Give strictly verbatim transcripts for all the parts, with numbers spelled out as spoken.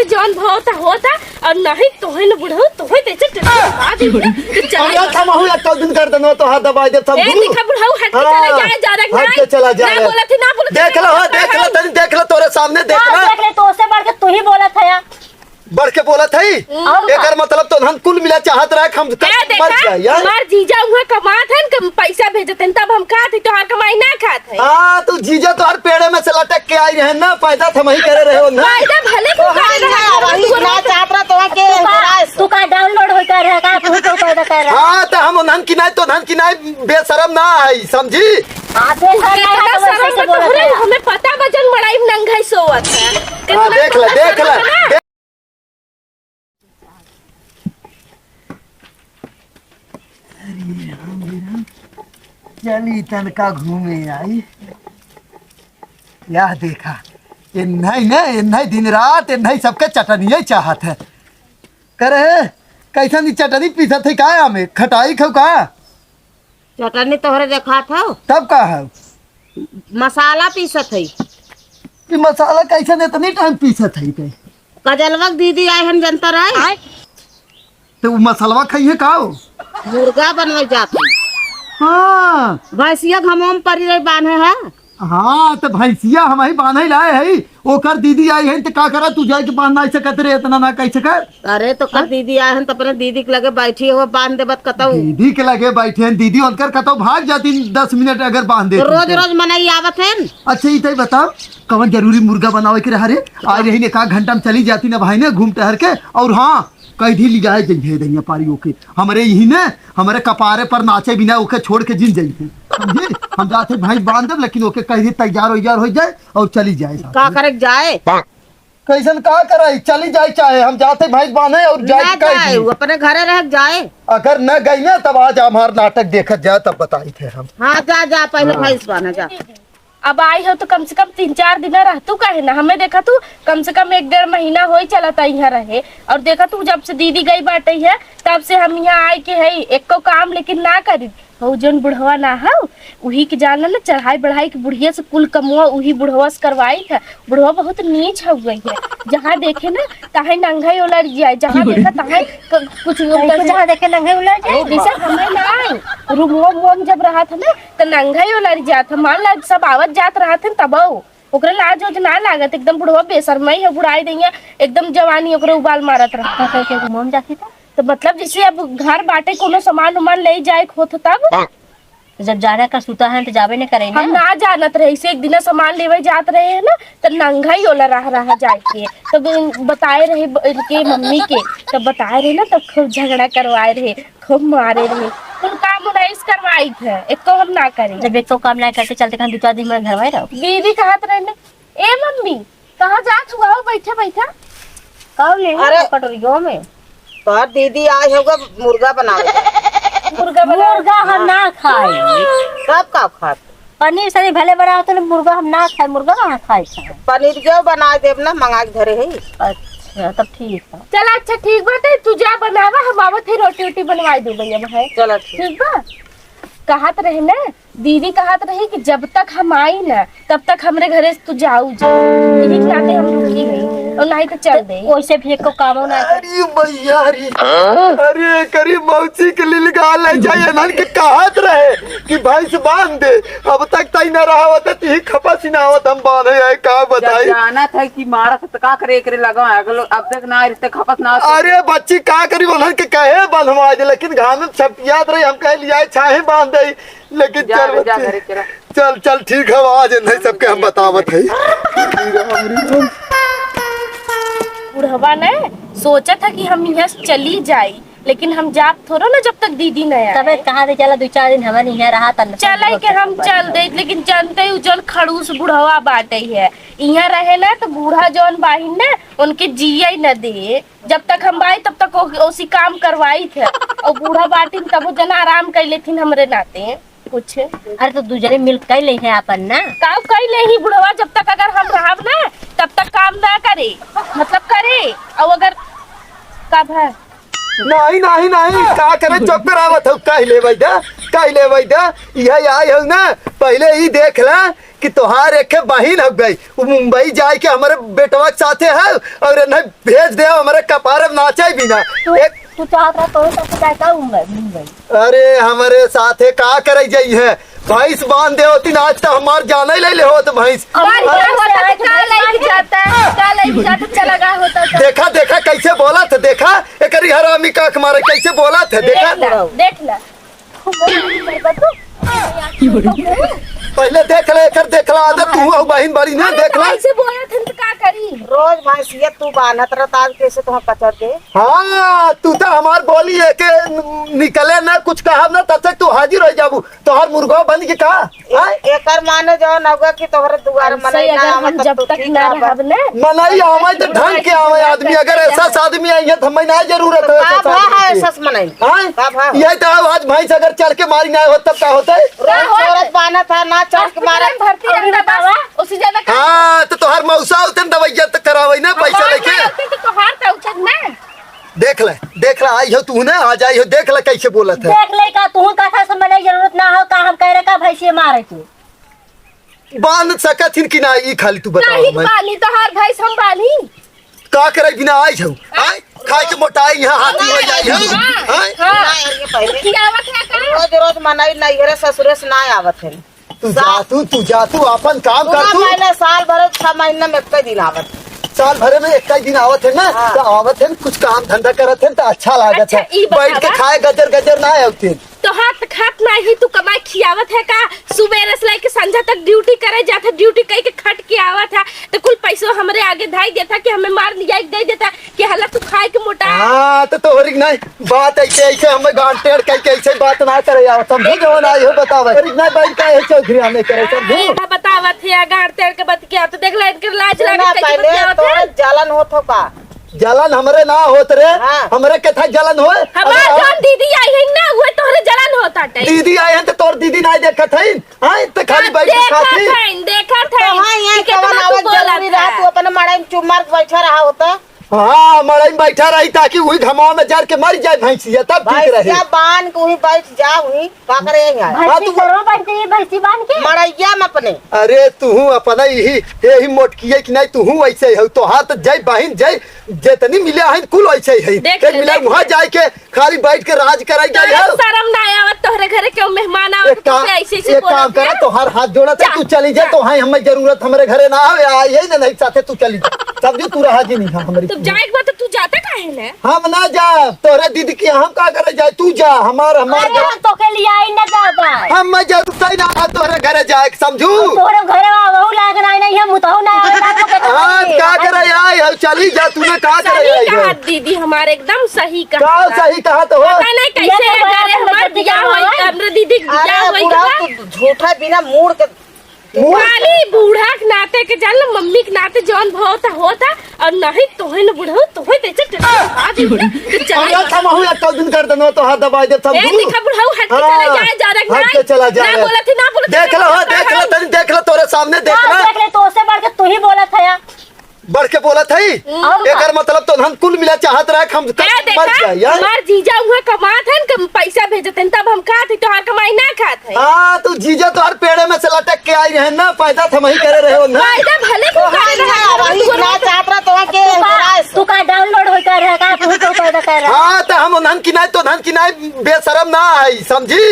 जौन होता होता, और नहीं तोहे न बुढ़ऊ, तोहे तो ऐसे टट्टी दबा दे। तो चला अरे जा। हम हूँ एक दिन गर्दन में तोहार दबाई देब, ए, समझू? देखा बुढ़ऊ, हट के हाँ, चला जाए, जा रहा हट के नहीं। चला जाए। ना बोला थी, ना बोला थी, देख लो, हाँ, ना देख लो, बोला थी। तनी देख लो, तोरे सामने देख हाँ, लो। देख ले, तो उससे बढ़ के तू ही बोला था यार। बढ़ के बोला था ही? और का? एकर मतलब तो हम कुल मिला चाहत रहा कि हम ए, मर देखा, जाए यार। हमार जीजा उहाँ कमात हन, कम पैसा भेजत हन, तब हम खात ही, तोहार कमाई ना खात है। हाँ, तो जीजा तोहार पेड़े में से लटक के आई रहे ना, पैदा थमही करे रहे हो ना। पैदा भले तू करे रहे हो, वही तू ना चाहत रहा तो के तू का, तू का डाउनलोड होई कर रहा का, तू तो पैदा कर रहा। हाँ, तो हम उन्हन की नाई, तो उन्हन की नाई बेशरम ना आई, समझी? हाँ, बेशरम ना इतना तो वैसे शर्म से तो बोलत तोहरे, है। हमें पता बा जन मड़ाई में नंगाई सोवत है। हाँ, कितना देख ले, पता देख ले, शर्म है ना? देख अरे राम, अरे राम। चली तनका घूमे आई। या देखा, एन्हई न, एन्हई दिन रात, एन्हई सबके चटनिये चाहत है। करे, कैसन ई चटनी पीसत है का आमे? खटाई खाऊ का? चटनी तोहरे देखात हौ। तब का है? मसाला पीसत है। ई मसाला कैसन एतनी टाइम पीसत है ते? कजलवा के दीदी आए हन जनता रहे। तो उ मसलवा खइहे का हो? मुर्गा बनवे जात है। हाँ। भैंसिया घमवा में परी रही बांधे है। हाँ, तो भैंसिया हमही बांधे लाए है। ओकर दीदी आई है, तो का करा, तू जाए के बांध ना सकत रे, एतना ना कह सकत। अरे, तो कर हाँ? दीदी आए हन, तो अपने दीदी के लगे बैठी हो, बांध देबत कतऊ। दीदी के लगे बैठे हैं, दीदी उनकर कतऊ भाग जाती दस मिनट अगर बांध तो देती रोज तो। रोज मनई आवत हैं। अच्छा, ई तई बताओ, कवन जरूरी मुर्गा बनावे के रहा रे? आज यही एक आध घंटा में चली जाती ना भाई ने घूम टहर के। और हाँ, कह दी लिजाए जइहे दहिया पारी ओके, हमरे यही ने, हमरे कपारे पर नाचे बिना ओके छोड़ के जिन जइहे, समझे? हम जाते भैंस बांध देब, लेकिन ओके कह दी तैयार हो, तैयार हो जाए और चली जाए साथ का में। करे के जाए? कैसन का कराई, चली जाए चाहे, हम जाते भैंस बांधे और जाए ना के कह जाए, दी। वो अपने घरे रह के जाए। अगर न गई ना, तब आज हमार नाटक देखत जाए, तब बताई थे हम। हाँ, जा, जा, पहले हाँ। भैंस बांधा जा। अब आई हो तो कम से कम तीन चार दिन रहतू काहे ना? हमें देखा तू कम से कम एक डेढ़ महीना होई चलता यहाँ रहे, और देखा तू जब से दीदी गई बाटे है तब से हम यहाँ आए के है, एको काम लेकिन ना करी। हऊ जौन बुढ़वा ना हऊ, उही के जान ना चढ़ाई बढ़ाई के बुढ़िया से कुल कमवा उही बुढ़वा से करवाई था। बुढ़वा बहुत नीच हो गई है, जहाँ देखे ना तहाँ नंगा ही उलट जाए, जहाँ देखा तहाँ क-, कुछ कहीं को जहाँ देखे नंगा ही उलट जाए। जैसे हमें ना रूमवा उमवा में जब रहा था ना तो नंगा ही उलट जात है। मान ला सब आवत जात रहत हैं तबो ओकरे लाज ओज ना लागत, एकदम बुढ़वा बेशरमाई है, बुढ़ाई दइया एकदम जवानी ओकरे उबाल मारत रहत। का कह के घूमम जाती था? तो मतलब जैसे अब घर बाटे कोनो सामान उमान ले जाए के होत तब? जब जाने का सुता है तो जाबे न करे हम ना। ना जानत रहे, इसे एक दिन सामान लेवे जात रहे हैं ना तो नंगा ही ओला रह रहा जाए के। तो बताए रहे ब-, इनके मम्मी के, तो बताए रहे ना तो खूब झगड़ा करवाए रहे। खूब मारे रहे। कुल काम उन्हें करवाई थे, एको हम ना करी। जब एको काम ना करते चलते कहाँ दो चार दिन में घरवाई रहो। दीदी कहत रहे ने, "ए मम्मी, कहाँ जात हुआ हो बैठे बैठे?" काऊ ले अरे। कटोरियों में। तोहर दीदी आए होगा मुर्गा बनावे। मुर्गा बना मुर्गा हम ना खाई। कब का खात? पनीर सनी भले बनाओ तो मुर्गा हम ना खाए, मुर्गा कहाँ खाए खाए? पनीर जो बना देब ना, मंगा के धरे है। अच्छा, तब ठीक है। चला, अच्छा, ठीक बाटे, तू जा बनावा, हम आवत है, रोटी वोटी बनवाई दो भैया भाई। चला, ठीक। ठीक बा। कहत रहे ना, दीदी कहत रही कि जब तक हम आई ना, तब तक हमरे घरे से तू जाऊ जा। यही के नाते हम रुकी गई, और नहीं तो चल दे। वैसे भी एको कामो ना कर। अरे भैया रे। अरे करी मौसी के लीलगाल ले जाए, नन के कहत रहे कि भैंस बांध दे। अब तक तई ना रहा होता, ती खपस ही ना आवत, हम बांधे आए, का बताई? जानत है कि मारत त का करे, एकरे लगा अगलो, अब तक ना रिश्ते खपत ना होता। अरे बच्ची, का करी, उन्हन के कहे बंधवा दे, लेकिन घाम में छपियात रही, हम कहे लिया छाहे बांध दे, लेकिन जा चल रे, जा बच्ची। घरे चला। चल, चल, ठीक है, आज नहीं सबके हम बतावत है। बुढ़वा ने सोचा था कि हम यहाँ से चली जाई, लेकिन हम जाब थोड़ो ना जब तक दीदी न आए। तबे कहा दे चला दो चार दिन हमारे यहाँ रहा तब चले के हम चल दे, लेकिन जानते ही उ जौन खड़ूस बुढ़वा बाटे है, यहाँ रहे ना तो बूढ़ा जौन बाहिन ना उनके जिए ही न दे। जब तक हम बाई तब तक ओ-, ओसी काम करवाई थे और बूढ़ा बाटिन तब वो जना आराम कर लेथिन हमरे नाते कुछ। अरे तो दू जने मिल कर ले हैं अपन ना। काम कर ले ही बुढ़वा, जब तक अगर हम रहब ना तब तक काम ना करे, मतलब करे। और अगर कब है नहीं, नहीं, नहीं, का करे, चुप करावत हो, कह ले भाई दा, कह ले भाई दा, यह आए हो ना, पहले ही देख ला कि तोहार एक बहिन हो गई, वो मुंबई जाए के हमारे बेटवा के साथे है और इन्हें भेज दे, हमारे कपारे में नाचे बिना। तू, एक तू चाहत रहा तोरे साथे जाए का मुंबई, मुंबई? अरे, हमारे साथे का करे जाई है? भैंस बांध दे होती ना, आज तो हमार जाने ले ले होत भैंस। और बार क्या होता तो का लेके जाता है, का लेके जाता, चला गया होता तो। देखा, देखा कैसे बोला था, देखा एकरी हरामी का मारे कैसे बोला था, देखा। देख ला, देख ला। पहले देख ले, एकर देख ला, आदत तू हो बहिन बड़ी ना, अरे देख तो ला। ऐसे बोलत हन तो का करी? रोज भैंसिया तू बान्हत रहता, आज कैसे तुम कचर दे? हाँ, तू तो हमार बोली है के निकले ना, कुछ कहब ना, तब तक तू हाजिर हो जाबू। तोहर मुर्गा बन के का? आय? एकर माने जौन होगा कि तोहरे दुआर ऐसे मनई ना अगर आवे हम तब जब तू तक ठीक ना रहबा। रहब ना, मनई आवे तो ढंग के आवे आदमी, अगर ऐसा आदमी आई है तो हमें ना जरूरत है तो का ऐसा भा आदमी है की। ऐसा मनई? आय? का भा? यही तो आज भैंस अगर चढ़ के मारी ना हो तब का होता है? रोज का होता है? औरत बान्हत है ना चढ़ के मारे। अस्पताल भर्ती रहता बस, उससे ज्यादा का? हाँ, तो तोहर मौसा होते न दवाइया तो करावे ना पैसा हाँ, लेके। क्या होते तो तोहार तो उचित ना। देख ले, देख ले, आई हो तू ना, आज आई हो, देख ले कैसे बोलत है। देख ले का, तू कथा से मने जरूरत ना हो का, हम कह रहे का भैंसिया मारे के। बांध सकत हिन कि ना, ई खाली तू बताओ नहीं हमें। बानी, तोहार भैंस हम बानी। का करे बिना आई हो? आय? खाए के मोटाई यहाँ हाथी हो जाई हो। हाँ, आय? हाँ। ना यार, ये पहले खियावत है का? रोज रोज मनई नैहरे ससुरे से ना आवत है। तू जा, तू, तू जा, तू अपन काम तू कर, ना तू। पहले साल भर छह महीना में एक दिन आवत। साल भर में एक दिन आवत है ना, हाँ। तो आवत है, कुछ काम धंधा करत है, तो अच्छा लागत अच्छा, है। ई बैठ के बतावा। खाए गजर गजर ना आवत है। तो हाथ खात नाही, तू कमाई खियावत है का? सुबेरे से लेके संझा तक ड्यूटी करे जात है, ड्यूटी कई के खट के आवत है, तो कुल पैसो हमरे आगे धाई देता कि हमें मार लिया, दे देता कि हल्ला तू खाए के मोटा। हाँ, तो तोहरी नहीं बात ऐसे, ऐसे हमें गांड टेढ़ कह के ऐसे बात ना करे यार, समझे? जवन आई हो बतावे। अरे इतना बैठ का है चौधरी आने करे, समझू? अरे, बतावत है, गांड टेढ़ के बतिया, तो देख ले, इनके लाज सुना, लागे, कैसे पहले बतियावत तोरे है? जलन होत हो का? जलन हमरे ना होत रे, हाँ। हमरे के था जलन होए? हमार अरे, जौन दीदी आई है ना, उहे तोहरे जलन होत आटे। दीदी आई है तो तोर दीदी ना देखत है, हाँ, तो खाली हाँ, बैठ के देखत खाती। है, देखत है, तो हाँ, यहाँ कि कितना कवन तू आवत बोलत जरूरी रहा, है। तू अपने मड़ई में चुप मार के बैठा रहा होता। हाँ, मड़ई में बैठा रही ताकि वही घमाव में जर के मर जाए भैंसिया, तब ठीक रहे। भैंसिया बांध के वहीं बैठ जा, वहीं का करे यहाँ? हाँ, भैंसी तू घरों बैठ जाइए, भैंसी बांध के। मड़ैया में अपने। अरे, तू अपना यही, यही मोटकिए कि नहीं, तू वैसे ही हो, तो हाथ जय बहिन जय, जितनी मिले हैं, कुल वैसे ही है। देख एक ले, मिला देख वहाँ ले। जाए के खाली बैठ के राज कराई जाई तोहरे है। शर्म ना आवत, तोहरे घरे केहू मेहमान आवत एक तो काम, तोहरे ऐसे ऐसे एक काम बोलत करा, है। तोहार हाथ जोड़त है, जा, तू चली जा, जा। तो हाँ, हमें जरूरत हमरे घरे ना आवे, आ, यही ना, नहीं साथे तू चली जा। समझो, तू रहा जी नहीं, हाँ, हमरी तू सुन। जाए के बाद तो तू जाता काहे ना? हम ना जा, तोहरे दीदी की हम का करे जाए, तू जा, हमार, हमार अरे, घर। हम तोके लियाई ना जाबा। हम मैं जरूरत ही ना, तोहरे घरे जाए, समझू। तोहरे घरे आवहू लायक नाही, नाही, हम उतहू ना आवे, का करे हाँ, का करे आई, हम चली जा, तू ना का करे सही आई कहा हो। दीदी, हमारे एकदम सही कहा का था। सही कहा तो हो? पता नहीं ये कैसे तो बड़ा अगर हमार जबरदस्ती बियाह करवा होई, है। हमरे दीदी के बियाह अरे होई बुढ़ा, का? तू झूठा बिना मूड़ के मूड़ खाली बूढ़ा के नाते के जान लो, मम्मी के नाते जौन भाव था होता, और नहीं तोहे न बुढ़ऊ, तोहे ते चल, चल, आ जाइए, तो चला अरे, जाओ। हम हूँ एक दिन कर देनो, तो हाथ दबाई दे, सब ए, दूर। देखा बुढ़ऊ, हट के चला हाँ, जाए, जा रहा हट के है। चला जाए। ना बोला थी, ना बोला थी, देख लो, ना हाँ, बोला देख लो, था। तनी देख लो, तोरे सामने देख हाँ, लो। देख ले, तो उससे बढ़ के तू ही बोला था यार। बढ़ के बोलत हई? हम्म। और का? एकर मतलब तो हम कुल मिला चाहत रहे कि हम ए, मर देखा, जाए, यार। हमार जीजा उहाँ कमात हन, कम पैसा भेजत हन, तब हम खात हई, तोहार कमाई ना खात हई। हाँ, तू जीजा तोहार पेड़े में से लटक के आई रहे ना, पैदा तो हम ही करे रहे हो ना। पैदा भले तू तो करे हम रहे ना, हो, वही तू ना चाहत रहा, तो के तू का, तू का download होई कर रहा, का तू तो पैदा कर रहा। हाँ, तो हम उन्हन की नाई, तो उन्हन की नाई बेशरम ना आई, समझी?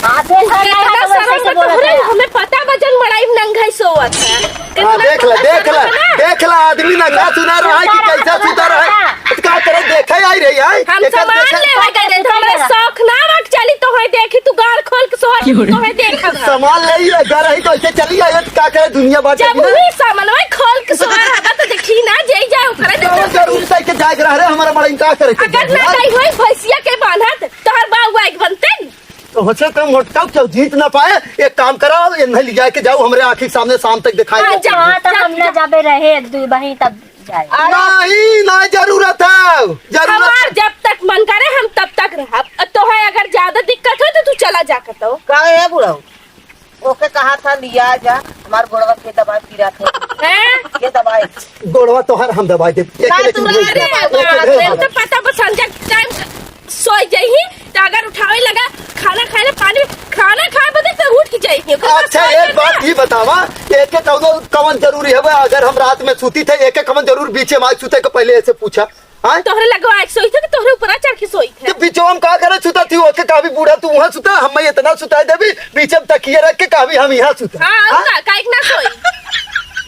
हाँ, बेशरम ना आई, तो वैसे शर्म से तो बोलत तोहरे, है। हमें पता बा जौन मड़ई में नंगा ही सोवत है। हाँ, देख ले, देख ले, देख ले, आदमी नंगा सुना रहा है कि कैसा सुता रहा है। का करे, देखे आई रही है। हम एकर सामान देखे। लेवे गए रहे, तो हमरा शौक ना बा कि चली तोहे देखी, तू गाड़ खोल के सोहर, तोहे देखब हम। सामान ले ही जा रही तो ऐसे चली आई, तो का करे दुनिया बात जब है ना। वही सामान वही खोल के सोहर हवा तो देखी ना, जे जाओ करे तो कौन जरूरी से के जाग रहा रे, हमारा बड़ा इनकार करे के अगर ना जाए। गई होई भैंसिया के बांधत, तोहर बाउआ एक बनते। तो होचे तो मोटका क्यों जीत ना पाए, एक काम कराओ, इन्हें ले जाके जाओ, हमरे आँखी के सामने शाम तक दिखाई हाँ, दे। जा, हाँ, तो जा, हम ना जा। जाबे रहे, एक दो बही तब जाए। नहीं, ना जरूरत है, जरूरत हमार जब तक मन करे, हम तब तक रहब। तो है, अगर ज्यादा दिक्कत हो, तो तू चला जा कतो। का है बुढ़ऊ? ओके कहा था, लिया जा, हमार गोड़वा के दबाए पीरा थे। हैं? ये दबाए। गोड़वा तोहर हम दबाए दे। एक ना, लेकिन तू रह रे, एक बाबा, एक तेरे तो पता बस संजय टाइम से सोई जाइही, त अगर उठावे लगा, खाना खाए ला पानी, खाना खाए बदे त उठ ही जाइही। ओकर बाद अच्छा, सोई एक जाता। बात ही बतावा, एके कौनो कवन जरूरी हवे? अगर हम रात में सूती थे, एके कवन जरूर बीचे में आके सूते के पहले ऐसे पूछा? हाँ? तोहरे लगवा आके सोई थे कि तोहरे ऊपर चढ़ के सोई थे? तो बीचवा में का करे सुता थी? ओके का भी बूढ़ा तू वहाँ सुता, हम इतना सुता देबी, बीचे में तकिया रख के का भी हम यहाँ सुता। हाँ, हाँ? का, काहे के ना सोई?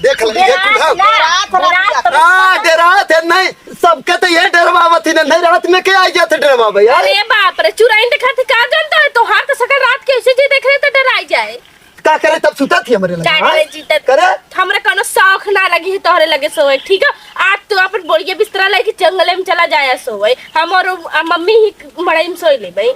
देख ले, ये डेरात कुल ना, डेरात ना। हाँ, डेरात है, नहीं, सबके तो ये डरवावत ही ना, नहीं, रात में के आई जाते डरवावे यार। अरे बाप रे, चुराइन देखा थे, का जानता है, तोहार तो सकल रात के ऐसे जी देख रहे तो डराई जाए। का करे तब सुता थी हमरे लगे, का हाँ? करे जी, तब करे? हमरा कोनो शौक ना लगी है तोहरे लगे सोए, ठीक है? आज तू अपन बोरिया बिस्तरा लेके जंगले में चला जाया सोए, हम और, आ, मम्मी ही मड़ई में सोई लेबे।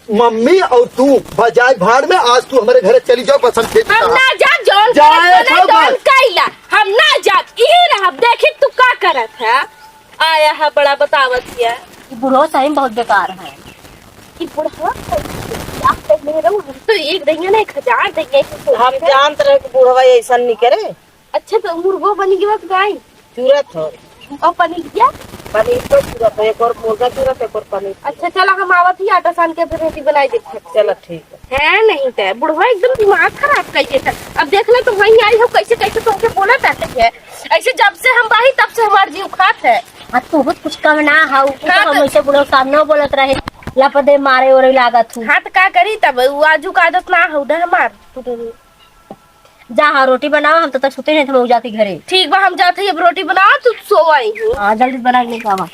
मम्मी और तू बजाय भाड़ में, आज तू हमरे घरे चली जाओ, बस हम खेत हम ना। ना जाब, जौन जाए करत बने, तो जौन बस। कैला, हम ना जाब, इही रहब, देखी तू का करत है। आया है बड़ा बतावत है। ई बुढ़वा सही में बहुत बेकार है। ई बुढ़वा सही में क्या कहले रहू, हम तो एक दहिया ना एक हजार दहिया के सोचे हम थे। जानत रहे कि बुढ़वा ऐसा नहीं करे। अच्छा, तो मुर्गो बन गया तो गाय? चूरत हो। और पनीर क्या? पनीर तो चूरत हो, एक और मुर्गा चूरत, एक और पनीर। अच्छा, चला हम आवत ही, आटा सान के फिर रोटी बनाई देते हैं। चला ठीक है। है नहीं तो बुढ़वा एकदम दिमाग खराब कर देता। अब देख ले तो वहीं आई हो, कैसे कैसे तुमसे बोला जाते हैं। ऐसे जब से हम बाही तब से हमार जीव खात है। आ तू बहुत कुछ कम ना हो, उ तो हाँ, हम तो ऐसे बुढ़वा सामने बोलत रहे, लपदे मारे ओरे लागत हूँ। हाँ, तो का करी तब, वो आजू का आदत ना हो ना हमार। जा, हाँ, रोटी बनावा, हम तब तक सुते नहीं थे, हम जाती घरे। ठीक बा, हम जाते ही अब रोटी बनावा, तू सो आई हूँ। हाँ, जल्दी बना के लेके आवा।